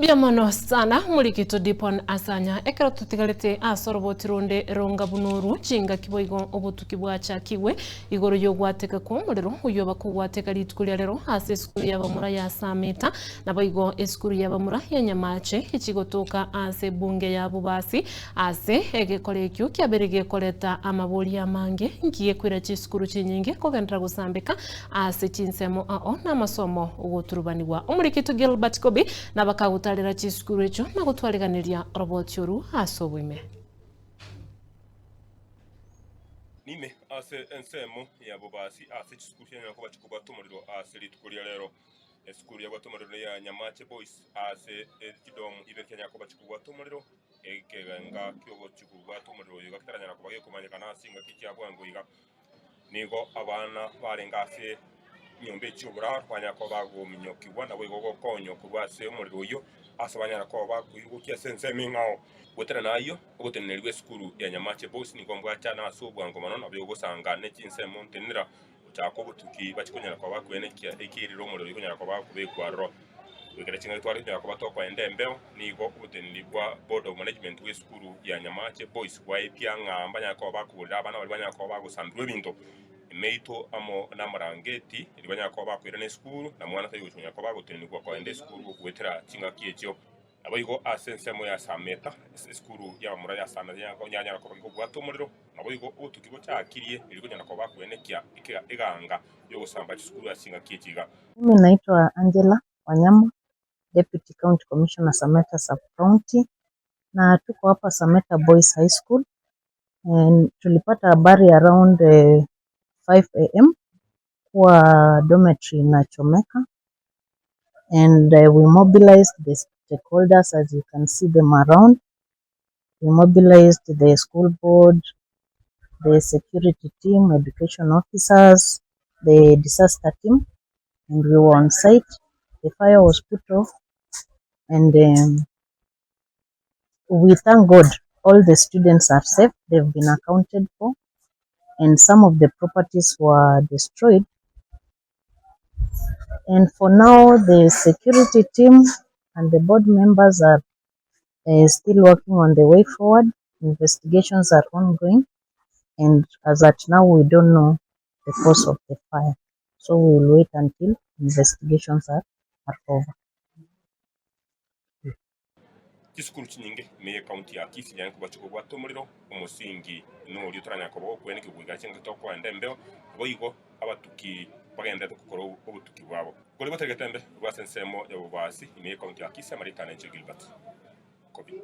Mbuya mono sana omorikito Dipon Asanya. Ekero totigarete ase oroboti ronde ronga buna oru, chingaki boigo obotuki bwachakigwe igoro y'ogwateka kw'omorero oyio bakogwateka rituko ria rero ase esukuru y'abamura ya Sameta naboigo esukuru y'abamura ya Nyamache echigotoka ase ebunge ya Bobasi ase egekora ekio kiabeire gekoreta amaborio amange nki gekoira chisukuru chinyinge kogenderera gosambeka Ase chinsemo ao namasomo ogoturubanigwa. Omorikito Gilbert Kobi nabakagotarera chisukuru echio na gotwariganeria oroboti oru ase oboime. Nime ase ensemo ya bobasi ase chisukuru chianyara koba chikobwata omorero ase rituko ria rero. Esukuru yabwate omorero neya Nyamache Boys ase chidomu ibere chianyara koba chikobwata omorero. Ekegenga kiogochi kobwata omorero oyo iga ketaranyara koba gekomanyekana ase engaki chia bwango iga. Nigo abana barenge ase enyomba echi y'oboraro banyara koba bagominyokigwa, naboigo gokonywa korwa ase omorero oyio, ase banyara koba bakoigokia ase ensemo eng'ao. Goetera nayio, ogoteneneri bw'esukuru ya Nyamache Boys nigo mbwachana ase obwango mono, naboigo gosanga ne chinsemo ntenenera gochaka obotuki bachie konyara koba bakoenekia ekiirire omorero oyio konyara koba bakobekwa aroro. Goikera chingaki tware konyara koba tokoenda embeo, nigo oboteneneri bwa Board of Management bw'esukuru ya Nyamache Boys bwaetia ng'a mbanyare koba bakogorera abana baria banyare koba bagosambirwa ebinto, emeito amo namarangeti erio banyare koba bakoirana esukuru, na mwana tari gochia konyara koba agotenenigwa koenda esukuru goetera chingaki echio. Naboigo ase ensemo ya Sameta, esukuru y'abamura ya Sameta yanyara koba gekobwata omorero, naboigo obotuki bochakirie erio konyara koba bakoenekia eganga y'ogosamba chisukuru ase chingaki echi iga. Mimi naitwa Angela Wanyama, Deputy County Commissioner Sameta Sub County, na tuko hapa Sameta Boys High School and tulipata habari around 5 am kuwa dormitory inachomeka and we mobilized the stakeholders as you can see them around, we mobilized the school board, the security team, education officers, the disaster team and we were on site, the fire was put off and um, we thank God all the students are safe, they've been accounted for and some of the properties were destroyed. And for now, the security team and the board members are uh, still working on the way forward. Investigations are ongoing, and as at now, we don't know the cause of the fire. So we will wait until investigations are, are over. Chisukuru chinyinge ime y'ecounty ya Kisii nyare koba chikobwata omorero, omosingi noria otaranyara koba gokwenekigwa goika chingaki tokoenda embeo, naboigo abatuki bagendererete gokora obotuki bwabo. Koria gotaigete embe korwa ase ensemo ya Bobasi ime y'ecounty ya Kisii amarieta nenche Gilbert Kobi.